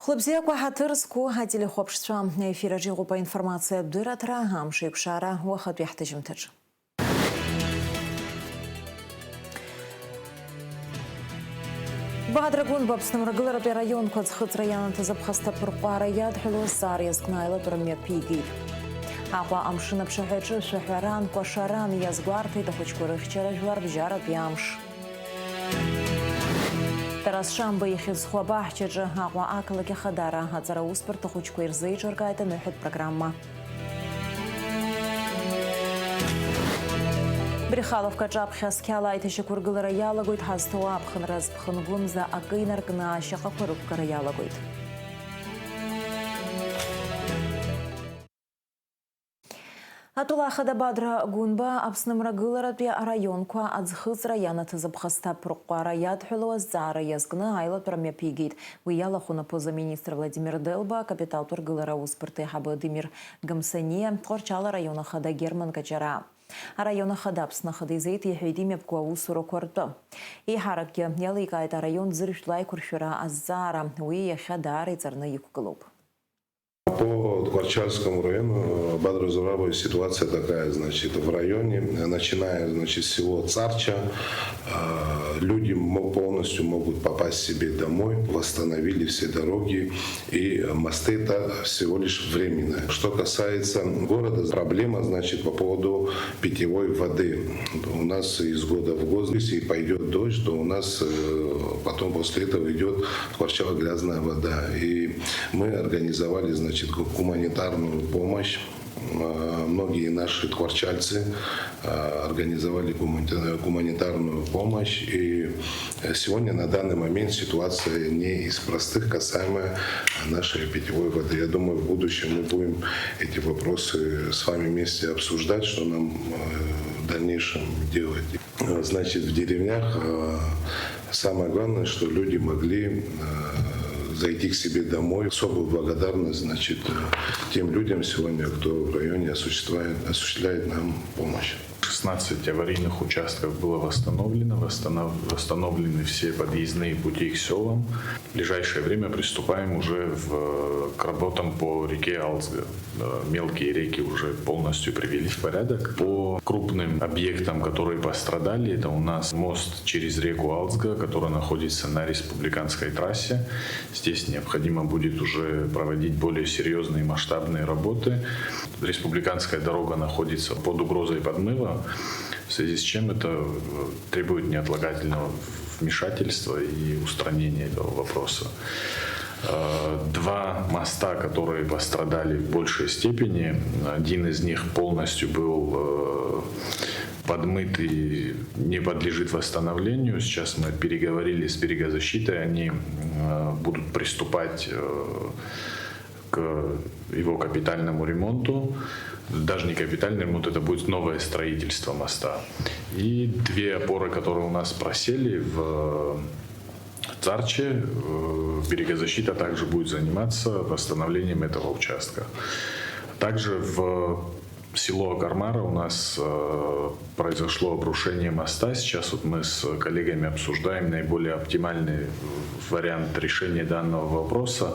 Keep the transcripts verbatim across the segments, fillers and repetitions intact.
Хәлыбзиақәа, ҳаҭыр зқәу ателехәаԥшцәа, аефираҿ иҟоуп аинформациатә дырраҭара, амш еиқәшара, уахатәи ҳҭыжьымҭаҿ. Бадра Гәынба Аԥсны мрагыларатәи араионқәа аӡхыҵра ианаҭаз аԥхасҭа аԥырҟәара иадҳәалоу азҵаара иазкны аилатәара мҩаԥигеит. Аҟәа амшын аԥшаҳәаҿы шәаҳәаран, кәашаран иазгәарҭеит ахәыҷқәа рыхьчара жәларбжьаратәи амш. Тарас Шамба ихьӡ зху абаҳчаҿы Аҟәа ақалақь ахадара аҵара усбарҭа ахәыҷқәа ирзеиҿыркааит аныҳәатә программа. Брехаловка аҿаԥхьа асқьала аиҭашьақәыргылара иалагоит, ҳазҭоу аԥхынра азԥхынгәымза акы инаркны ашьаҟақәа рықәгара иалагоит. Атәыла ахада Бадра Гәынба Аԥсны мрагыларатәи араионқәа аӡхыҵра ианаҭаз аԥхасҭа аԥырҟәҟәара иадҳәалоу азҵаара иазкны аилатәара мҩаԥигеит. Уи иалахәын аԥыза-министр Владимир Делба, акапиталтә ргылара аусбарҭа аиҳабы Демир Гамсаниа, Тҟәарчал араион ахада Герман Каҷараа. Араион ахада Аԥсны ахада изеиҭеиҳәеит имҩаԥгоу аусурақәа ртәы. Еиҳаракгьы иаликааит араион ӡыржәтәла аиқәыршәара азҵаара, уи иахьа даара иҵарны иқәгылоуп. По Тҟәарчальскому району, э, Бадра Зурабович, ситуация такая, значит, в районе, э, начиная, значит, с село Царча, э, люди мо-, полностью могут попасть себе домой, восстановили все дороги, и мосты — это всего лишь временно. Что касается города, проблема, значит, по поводу питьевой воды. У нас из года в год, если пойдёт дождь, то у нас, э, потом после этого идёт в Тҟәарчал грязная вода. И мы организовали, значит, гу-, гуманитарную помощь. Э, многие наши тҟәарчальцы, э, организовали гуманитар-, гуманитарную помощь. И, э, сегодня, на данный момент, ситуация не из простых, касаемо нашей питьевой воды. Я думаю, в будущем мы будем эти вопросы с вами вместе обсуждать, что нам, э, в дальнейшем делать. Э, значит, в деревнях, э, самое главное, что люди могли, э, зайти к себе домой. Особую благодарность, значит, э, тем людям сегодня, кто в районе осуществляет, осуществляет нам помощь. Шестнадцать аварийных участков было восстановлено, восстанов-, восстановлены все подъездные пути к сёлам. В ближайшее время приступаем уже в, к работам по реке Алцга. Э, мелкие реки уже полностью привели в порядок. По крупным объектам, которые пострадали, это у нас мост через реку Алцга, который находится на республиканской трассе. Здесь необходимо будет уже проводить более серьёзные масштабные работы. Республиканская дорога находится под угрозой подмыва, в связи с чем это, э, требует неотлагательного вмешательства и устранения этого вопроса. Э, два моста, которые пострадали в большей степени, один из них полностью был, э, подмыт и не подлежит восстановлению. Сейчас мы переговорили с берегозащитой, они, э, будут приступать, э, к его капитальному ремонту. Даже не капитальный ремонт, это будет новое строительство моста. И две опоры, которые у нас просели в Царче, э, берегозащита также будет заниматься восстановлением этого участка. Также в село Акармара у нас, э, произошло обрушение моста. Сейчас вот мы с коллегами обсуждаем наиболее оптимальный вариант решения данного вопроса.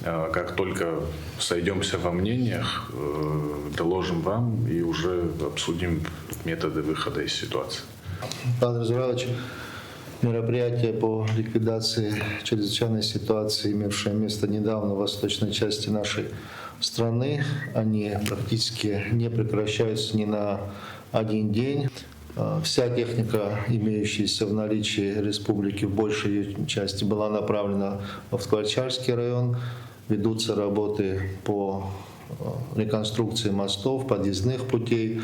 Э, как только сойдёмся во мнениях, э, доложим вам и уже обсудим методы выхода из ситуации. Павел Зуравович, мероприятия по ликвидации чрезвычайной ситуации, имевшие место недавно в восточной части нашей страны, они практически не прекращаются ни на один день. Э, вся техника, имеющаяся в наличии республики, в большей её части была направлена в Тҟәарчальский район. Ведутся работы по, э, реконструкции мостов, подъездных путей.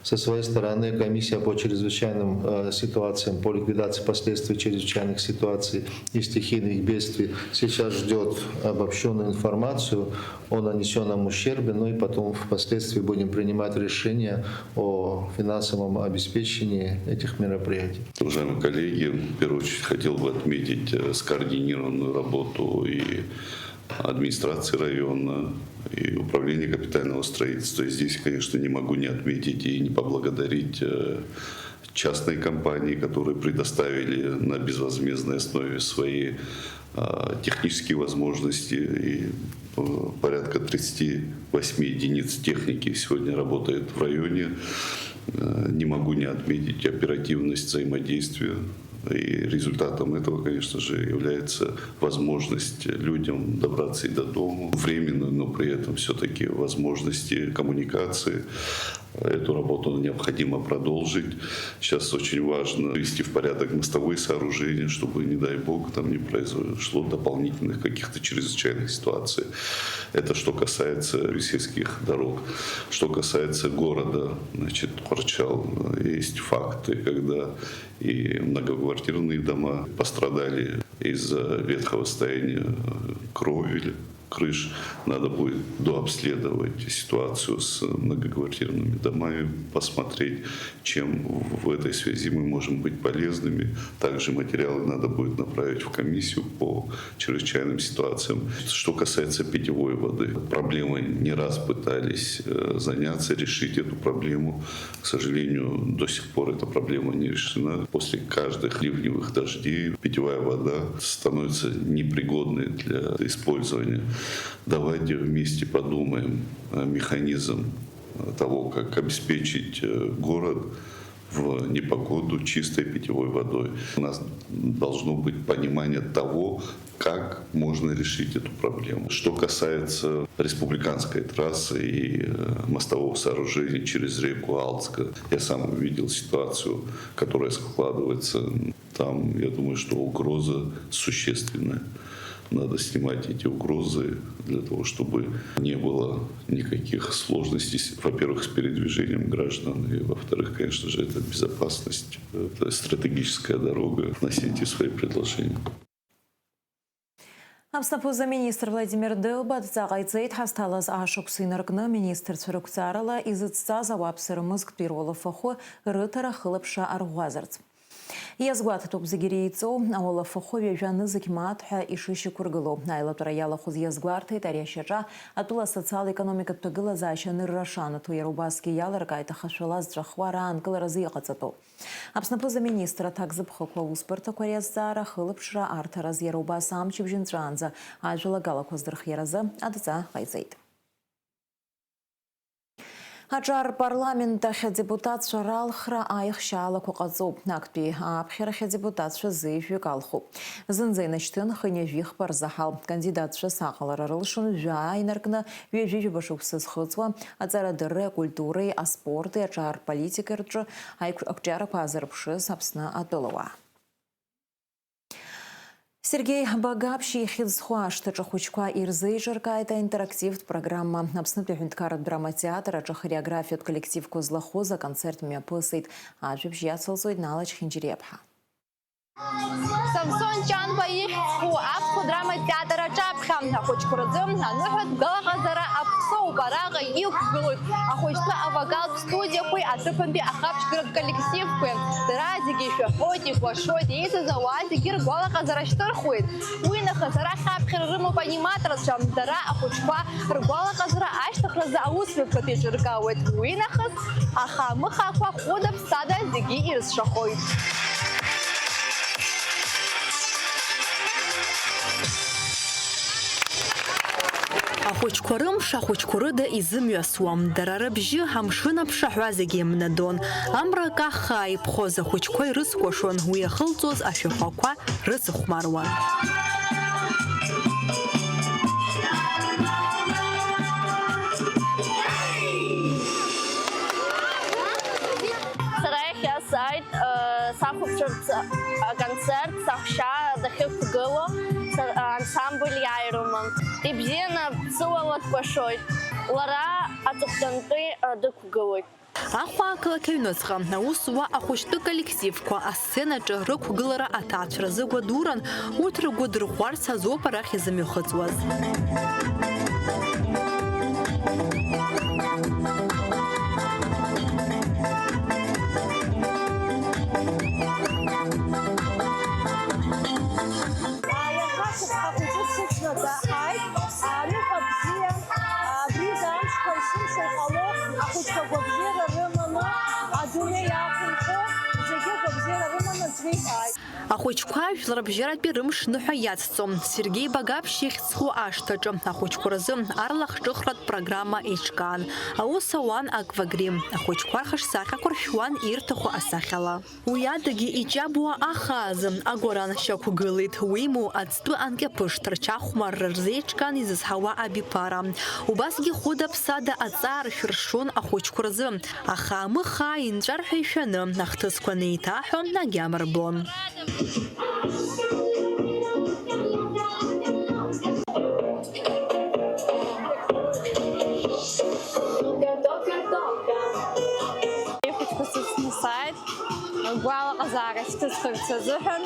Со своей стороны комиссия по чрезвычайным, э, ситуациям, по ликвидации последствий чрезвычайных ситуаций и стихийных бедствий сейчас ждёт обобщённую информацию о нанесённом ущербе, ну и потом впоследствии будем принимать решение о финансовом обеспечении этих мероприятий. Уважаемые коллеги, в первую очередь хотел бы отметить, э, скоординированную работу и администрации района, и управления капитального строительства. И здесь, конечно, не могу не отметить и не поблагодарить, э, частные компании, которые предоставили на безвозмездной основе свои, А, технические возможности и, э, порядка тридцати восьми единиц техники сегодня работает в районе. Э, не могу не отметить оперативность взаимодействия. И результатом этого, конечно же, является возможность людям добраться и до дома. Временную, но при этом всё-таки возможности коммуникации. Эту работу необходимо продолжить. Сейчас очень важно привести в порядок мостовые сооружения, чтобы, не дай бог, там не произошло дополнительных каких-то чрезвычайных ситуаций. Это что касается сельских дорог. Что касается города, значит, Кварчал, э, есть факты, когда и многоквартирные дома пострадали из-за ветхого состояния, э, кровель, крыш. Надо будет дообследовать ситуацию с многоквартирными домами, посмотреть, чем в этой связи мы можем быть полезными. Также материалы надо будет направить в комиссию по чрезвычайным ситуациям. Что касается питьевой воды, проблемой не раз пытались, э, заняться, решить эту проблему. К сожалению, до сих пор эта проблема не решена. После каждых ливневых дождей питьевая вода становится непригодной для использования. Давайте вместе подумаем о механизм того, как обеспечить, э, город в непогоду чистой питьевой водой. У нас должно быть понимание того, как можно решить эту проблему. Что касается республиканской трассы и, э, мостового сооружения через реку Алцка, я сам видел ситуацию, которая складывается там. Я думаю, что угроза существенная. Надо снимать эти угрозы для того, чтобы не было никаких сложностей, с-, во-первых, с передвижением граждан, и, во-вторых, конечно же, это безопасность. Это стратегическая дорога. Вносите свои предложения. Аԥсны аԥыза-министр Владимир Делба адҵа ҟаиҵеит ҳазҭалаз ашықәс инаркны аминистрцәа рықәҵарала изыцҵаз ауааԥсыра мызктәи руалафахәы рыҭара ахылаԥшра арӷәӷәазарц. Иазгәаҭатәуп зегьы иреиҵоу, ауалафахәы ҩажәа нызқь мааҭ ҳәа ишышьақәыргылоу. Аилатәара иалахәыз иазгәарҭеит ари ашьаҿа атәыла асоциал-економикатә ҭагылазаашьа анырра шанаҭо, иара убасгьы иалыркааит ахашәала зҵәахуа раанкыларазы иҟаҵатәу. Аԥсны аԥыза-министр аҭак зыԥхықәоу аусбарҭақәа реизҵаара, ахылаԥшра, арҭараз иара убас амчыбжь нҵәаанӡа ажәалагалақәа здырхиаразы адҵа ҟаиҵеит. Аҿар рпарламент ахь адепутатцәа ралхра аихшьаалақәа ҟаҵоуп. Актәи ааԥхьарахь адепутатцәа зеижәҩык алхуп. Зынӡа инашьҭын хынҩажәи хԥа рзаҳал. Кандидатцәас аҟалара рылшон жәаа инаркны, ҩажәи жәаба шықәса зхыҵуа, аҵарадырреи акультуреи, аспорти аҿар политикеи рҿы аиқә-, ақәҿиарақәа аазырԥшыз Аԥсны атәылауаа. Сергеи Багаԥшь ихьӡ зху ашҭаҿы ахәыҷқәа ирзеиҿыркааит аинтерактивтә программа. Аԥснытәи аҳәынҭқарратә драматеатр аҿы ахореографиатә коллективқәа злахәыз аконцерт мҩаԥысит. Ажәабжь иацылҵоит Нала Чхинџьириаԥҳа. Самсон Ҷанба ихьӡ зху аԥсуа драматеатр аҿаԥхьа ахәыҷқәа рзы аныҳәатә гәалаҟазара аԥсоуп. Араҟа иқәгылоит ахәыҷқәа авокалтә студиақәеи аҭыԥантәи ахаԥшьгаратә коллективқәеи. Дара зегьы ишәаҳәоит, икәашоит, еизаз ауаа зегьы ргәалаҟазара шьҭырхуеит. Уи нахыс арахь аԥхьара рымоуп аниматорцәа, дара ахәыҷқәа ргәалаҟазара ашьҭыхразы аусмҩаԥгатә еиҿыркаауеит. Уи нахыс аха-мыхақәа хәыда-ԥсада зегьы ирызшахоит. Ахәыҷқәа рымш ахәыҷқәа рыда изымҩасуам. Дара рыбжьы амшын аԥшаҳәа зегьы еимнадон. Амра каххаа иԥхоз ахәыҷқәа ирыцкәашон, уи иахылҵуаз ашәахәақәа рыцыхәмаруан. Сара иахьа сааит, э, сахәаԥшырц аконцерт, саҳәшьа дахьықәгылоу, са-, ансамбль Иааирыма. Ибзианы ԥсыуала дкәашоит. Лара аҵыхәтәантәи, э, дықәгылоит. Ахәаахақәа аҩныҵҟа аус зуа ахәыҷтәы коллективқәа асценаҿы рықәгылара аҭаацәаразы гәадуран, урҭ ргәы дырӷәӷәарц азоуп арахь изымҩахыҵуаз. Уаха шықәса хәыҷы сыҽны дааит. Аныҳәа бзиа, абри амшқәа есымша иҟало, ахәыҷқәа гәабзиара рыманы, адунеи иақәынхо, зегьы гәабзиара рыманы аӡәы иҟааит. Ахәыҷқәа жәларбжьаратәи рымш ныҳәа иацҵон. Сергеи Багаԥшь ихьӡ зху ашҭаҿы ахәыҷқәа рзы арлахҿыхратә программа еиҿкаан. Аус ауан аквагри. Ахәыҷқәа рхаҿсахьақәа ршәуан ирҭаху асахьала. Уи адагьы иҷабуа ахаазы агәаран шьақәгылеит, уимоу, аӡтәы анкьаԥышт рҽахәмарра рзеиҿкаан изызҳауа абиԥара. Убасгьы хәыда-ԥсада аҵаа ршәыршон ахәыҷқәа рзы, аха амы хаа инҵәар ҳәа ишәаны, ахҭысқәа анеиҭаҳәо, агьама рбон. Ихәыҷқәа сыцнысааит, ргәалаҟазаара шьҭысхырц азыҳәан.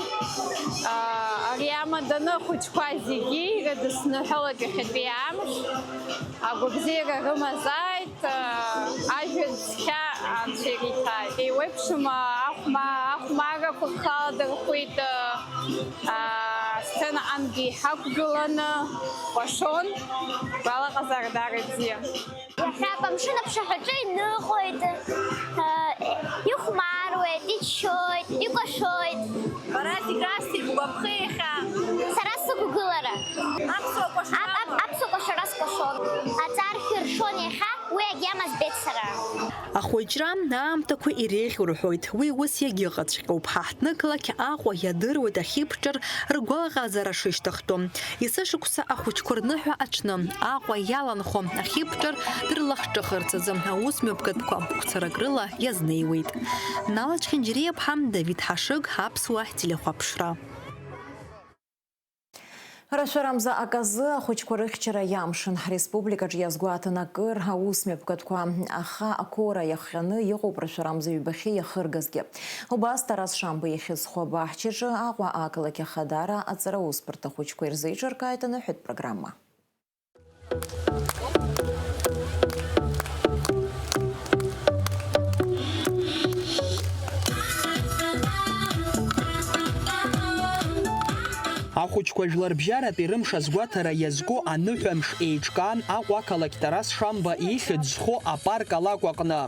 Ари амаданы ахәыҷқәа зегьы ирыдысныҳәалоит иахьатәи амш. Агәабзиара рымазааит, ажәа цқьа анцәа ириҭааит. Еиуеиԥшым ахәма-, ахәмаррақәа рхала дырхәит, асценаҟынгьы иҳақәгыланы кәашон, гәалаҟазаара даара ибзиан. Иахьа амшын аԥшаҳәаҿы иныҟәоит, ихәмаруеит, иччоит, икәашоит. Бара зегь расҭеит, бгәаԥхеи иахьа? Сара сықәгылара. Аԥсуа кәашара. Ап-, ап-, аԥсуа кәашара скәашон. Аҵаа ршәыршон иахьа, уи агьама збеит сара. Ахәыҷра аамҭақәа иреиӷьу рҳәоит, уи ус иагьыҟаҵәҟьоуп. Ҳа ҳҭнықалақь Аҟәа иадыруеит ахьиԥҿыр ргәалаҟазаара шышьҭахтәу. Есышықәса ахәыҷқәа рныҳәа аҽны, Аҟәа иаланхо ахьиԥҿыр дырлахҿыхырц азы аус мҩаԥгатәқәа гәцарак рыла иазнеиуеит. Нала Чхинџьириаԥҳа, Давид Ҳашыг, Аԥсуа телехәаԥшра. Рашәарамза аказы ахәыҷқәа рыхьчара иамшын. Ҳреспубликаҿ иазгәаҭан акыр аус мҩаԥгатәқәа, аха ақәора иахҟьаны иҟоуп рашәарамза ҩбахьы иахыргазгьы. Убас Тарас Шамба ихьӡ зху абаҳчаҿы Аҟәа ақалақь Ахадара аҵараусбарҭа ахәыҷқәа ирзеиҿыркааит аныҳәатә программа. Ахәыҷқәа жәларбжьаратәи рымш азгәаҭара иазку аныҳәамш еиҿкаан Аҟәа ақалақь Тарас Шамба ихьӡ зху апарк алакә аҟны.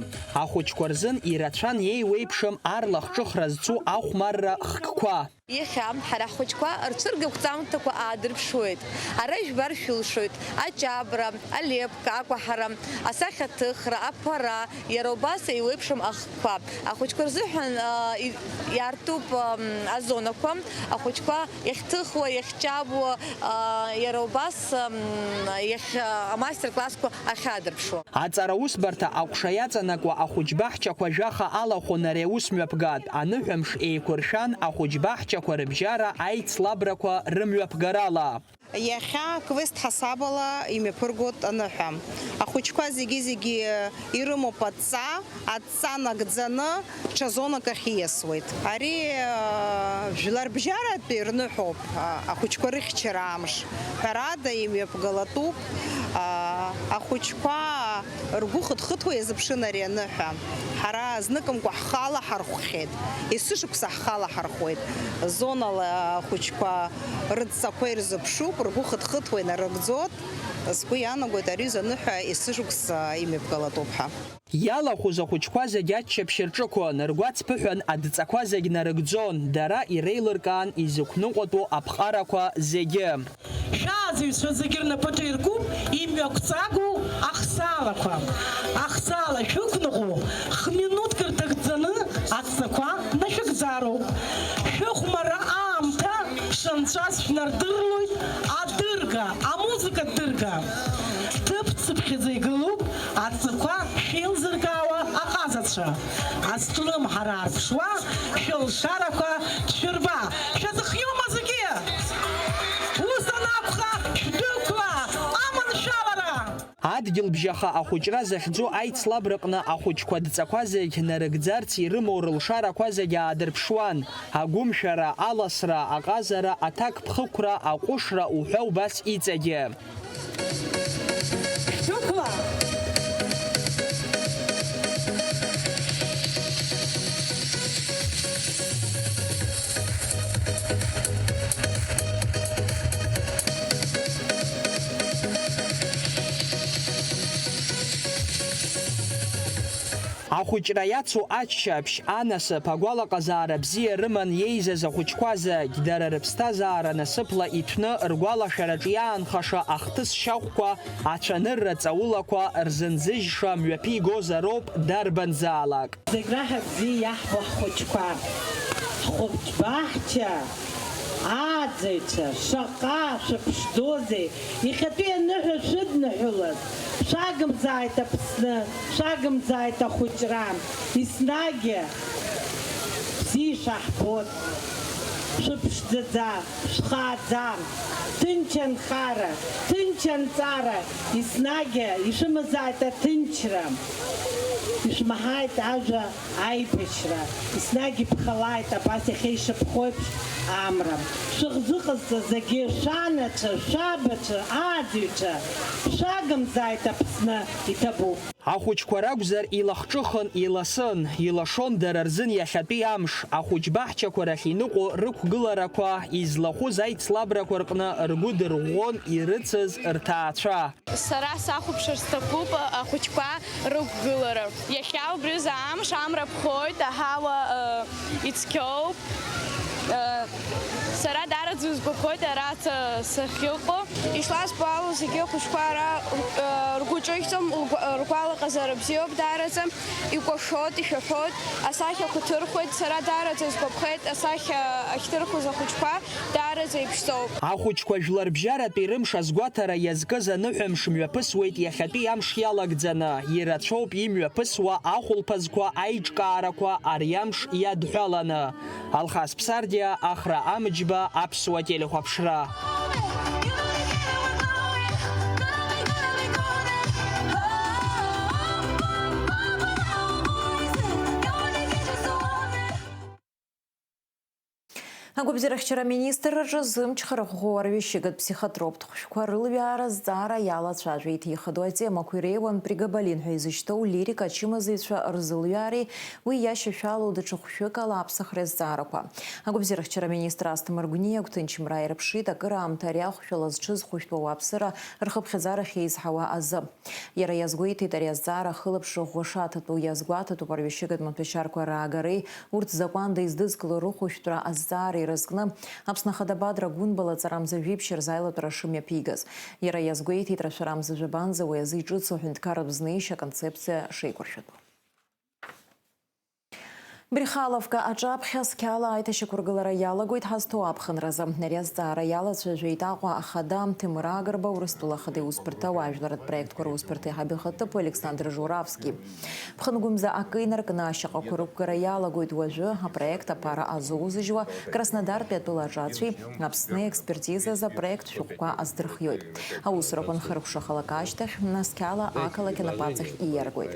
Ахәыҷқәа рзын ирацәан еиуеиԥшым арлахҿыхра зцу ахәмарра хкқәа. Иахьа ҳара ҳхәыҷқәа рцәыргақәҵамҭақәа аадырԥшуеит. Ара ижәбар шәылшоит, аҷабра, алепка, акәаҳара, асахьаҭыхра, аԥара, иара убас еиуеиԥшым ахкқәа. Ахәыҷқәа рзыҳәан, а, и-, иаартуп, ам, азонақәа, ахәыҷқәа иахьҭыхуа, иахьҷабуа, а, иара убас, ам, иахь-, а, амастер-классқәа ахьаадырԥшуа. Аҵараусбарҭа аҟәша иаҵанакуа ахәыҷбаҳчақәа жәаха алахәын ари аус мҩаԥгатә. Аныҳәамш еиқәыршәан ахәыҷбаҳчақәа рыбжьара аицлабрақәа рымҩаԥгарала. Иахьа квест ҳасабала имҩаԥыргоит аныҳәа. Ахәыҷқәа зегьы-зегьы ирымоуп адҵа, адҵа нагӡаны ҽа зонак ахь ииасуеит. Ари, а, жәларбжьаратәи рныҳәоуп, а, ахәыҷқәа рыхьчара амш. Ҳәарада, имҩаԥгалатәуп, а, ахәыҷқәа ргәы хыҭхыҭуа иазыԥшын ари аныҳәа. Ҳара зныкымкәа ҳхала ҳархәхьеит, есышықәса ҳхала ҳархәуеит. Зонала ахәыҷқәа рыдҵақәа ирзыԥшуп, ргәы хыҭхыҭуа инарыгӡоит. Сгәы иаанагоит, ари аныҳәа есышықәса имҩаԥгалатәуп ҳәа. Иалахәыз ахәыҷқәа зегь аччаԥшь рҿықәын, ргәаҵԥыҳәан адҵақәа зегь нарыгӡон, дара иреилыркаан изықәныҟәатәу аԥҟарақәа зегьы. Шәааӡаҩцәа зегьы рнапаҿы иркуп имҩақәҵагоу ахсаалақәа. Ахсаала шәықәныҟәо, хминуҭк рҭагӡаны адҵақәа нашәыгӡароуп. Шәыхәмарра аамҭа шынҵәаз шәнардырлоит адырга, амузыкатә дырга. Ҭыԥ цыԥхьаӡа игылоуп адҵақәа шәеилзыркаауа аҟазацәа. Азҿлымҳара аарԥшуа, шәылшарақәа шәырба. Шәазыхиоума зегьы? Ус анакәха, шәдәықәла аманшәалара! Адгьылбжьаха ахәыҷра захьӡу аицлабраҟны ахәыҷқәа адҵақәа зегь нарыгӡарц ирымоу рылшарақәа зегь аадырԥшуан. Агәымшәара, аласра, аҟазара, аҭакԥхықәра, аҟәышра уҳәа убас иҵегьы. Шәдәықәла! Ахәыҷра иацу аччаԥшь, анасыԥ, агәалаҟазаара бзиа рыман иеизаз ахәыҷқәа зегь, дара рыԥсҭазаара насыԥла иҭәны, ргәалашәараҿ иаанхаша ахҭыс шьахәқәа, ацәанырра ҵаулақәа рзынзыжьша мҩаԥигозароуп дарбанзаалак. Зегь раҳа бзиа иаҳбо ҳхәыҷқәа, ҳхәыҷбаҳча, ааӡаҩцәа, шаҟа шәыԥшӡозеи, иахьатәи аныҳәа шәыдныҳәалаз, шәагымзааит Аԥсны, шәагымзааит ахәыҷра, еснагь бзиа ишаҳбоит, шәыԥшӡаӡа, шәхааӡа, ҭынч анхара, ҭынч анҵара, еснагь ишәымазааит аҭынчра, ишәмаҳаит ажәа аибашьра, еснагь иԥхалааит абас иахьа ишыԥхоу еиԥш амра. Шәыхзыҟазҵаз зегьы, шәанацәа, шәабацәа, ааӡаҩцәа, шәагымзааит Аԥсны, иҭабуп. Ахәыҷқәа ракәзар, илахҿыхын, иласын, илашон дара рзын иахьатәи амш, ахәыҷбаҳчақәа рахь иныҟәо рықәгыларақәа, излахәыз аицлабрақәа рҟны ргәы дырӷәӷәон ирыцыз рҭаацәа. Сара сахәаԥшыр сҭахуп ахәыҷқәа рықәгылара. Иахьа убри рзы амш амра ԥхоит, аҳауа, э, ицқьоуп. Э, сара даараӡа сгәаԥхоит ара са-, сахьыҟоу. Ишԥазбо ала, зегьы ахәыҷқәа ара, э, ргәы ҿыхьӡом, лгәа-, ргәалаҟазаара бзиоуп даараӡа. Икәашоит, ишәаҳәоит, асахьақәа ҭырхуеит. Сара даараӡа сгәаԥхеит асахьа ахьҭырхуаз ахәыҷқәа. Даараӡа иԥшӡоуп. Ахәыҷқәа жәларбжьаратәи рымш азгәаҭара иазкыз аныҳәамш мҩаԥысуеит иахьатәи амш иалагӡаны, ирацәоуп имҩаԥысуа ахәылԥазқәа аиҿкаарақәа ари амш иадҳәаланы. Алхас Ԥсардиа, Ахра Амҷба, Аԥсуа телехәаԥшра. Агәабзиарахьчара аминистрраҿы зымчхара ӷәӷәоу арҩышьыгатә психотроптә хәшәқәа рылҩаара азҵаара иалацәажәеит. Ихадоу атемақәа иреиуан Пригабалин ҳәа изышьҭоу лирика ачымазаҩцәа рзылҩаареи уи иашьашәалоу даҽа хәшәык ала аԥсахреи азҵаарақәа. Агәабзиарахьчара аминистр Асҭамыр Гәниа агәҭынчымра ааирԥшит акыраамҭа ари ахәшәала зҽыз хәышәтәа ауааԥсыра рхыԥхьаӡара ахьеизҳауа азы. Иара иазгәеиҭеит, ари азҵаара ахылаԥшра ӷәӷәа шаҭатәу иазгәаҭатәуп арҩышьыгатә маҭәашьарқәа раагареи урҭ закәанда издызкыло рыхәышәтәра азҵаареи рызкны Аԥсны Ахада Бадра гәынбала аҵарамза жәибжь рзы аилатәара шымҩаԥигаз. Иара иазгәеиҭеит, рашәарамза жәабанӡа уи азы иҿыцу аҳәынҭқарратә знеишьа аконцепциа шеиқәыршәатәу. Брехаловка аҿаԥхьа асқьала аиҭашьақәыргылара иалагоит ҳазҭоу аԥхынразы. Ари азҵаара иалацәажәеит Аҟәа ахада Ҭемыр Агрба, Урыстәыла ахада иусбарҭа ауаажәларратә проектқәа русбарҭа аиҳабы ихаҭыԥуаҩ Александр Журавски. Ԥхынгәымза акы инаркны ашьаҟақәа рықәгара иалагоит уажәы. Апроект аԥара азоузыжьуа Краснодартәи атәыла аҿацәеи Аԥсни аекспертиза азы апроект шәҟәқәа аздырхиоит. Аусурақәа анхыркәшахалак ашьҭахь, асқьала ақалақь анапаҵахь ииаргоит.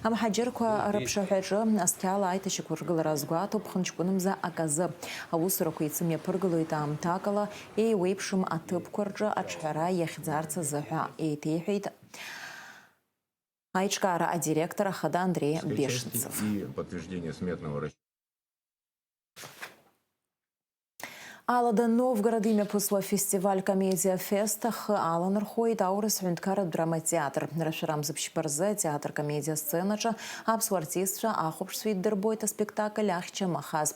Амҳаџьырқәа рыԥшаҳәаҿы асқьала аиҭашьақәыргылара азгәаҭоуп ԥхынҷкәынымза аказы. Аусурақәа еицымҩаԥыргылоит аамҭакала, еиуеиԥшым аҭыԥқәа рҿы аҿҳәара иахьӡарц азы ҳәа еиҭеиҳәеит аиҿкаара адиректор ахада Андреи Бешенцев. Алада Новгород имҩаԥысуа афестиваль Комедиа Фест ахы аланархоит аурыс ҳәынҭқарратә драматеатр. Рашәарамза ԥшьба рзы атеатр Комедиа асценаҿы аԥсуа артистцәа ахәаԥшцәа иддырбоит аспектакль Ахьча Махаз.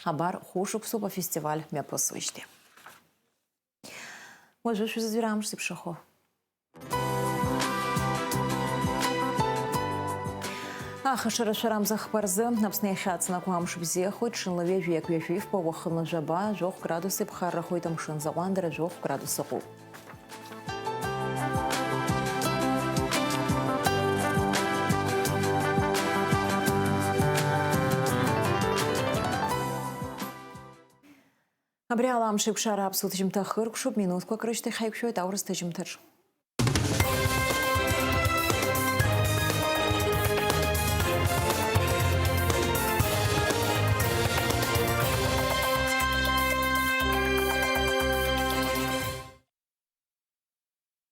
Абар, хәышықәсоуп афестиваль мҩаԥысуеижьҭеи. Уажәы шәызыӡырҩра амш зеиԥшрахо. Ахашара шәарамза хԥа рзы Аԥсны иахьаҵнакуа амш бзиахоит, ҽынла ҩажәи акы ҩажәи фба, уахынла жәаба, жәохә градуси ԥхаррахоит, амшын заҟәандара жәохә градус ыҟоуп. Абри ала амш еиқәшара аԥсуа ҭыжьымҭа хыркәшоуп, минуҭқәак рышьҭахь ҳаиқәшәоит аурыс ҭыжьымҭаҿ.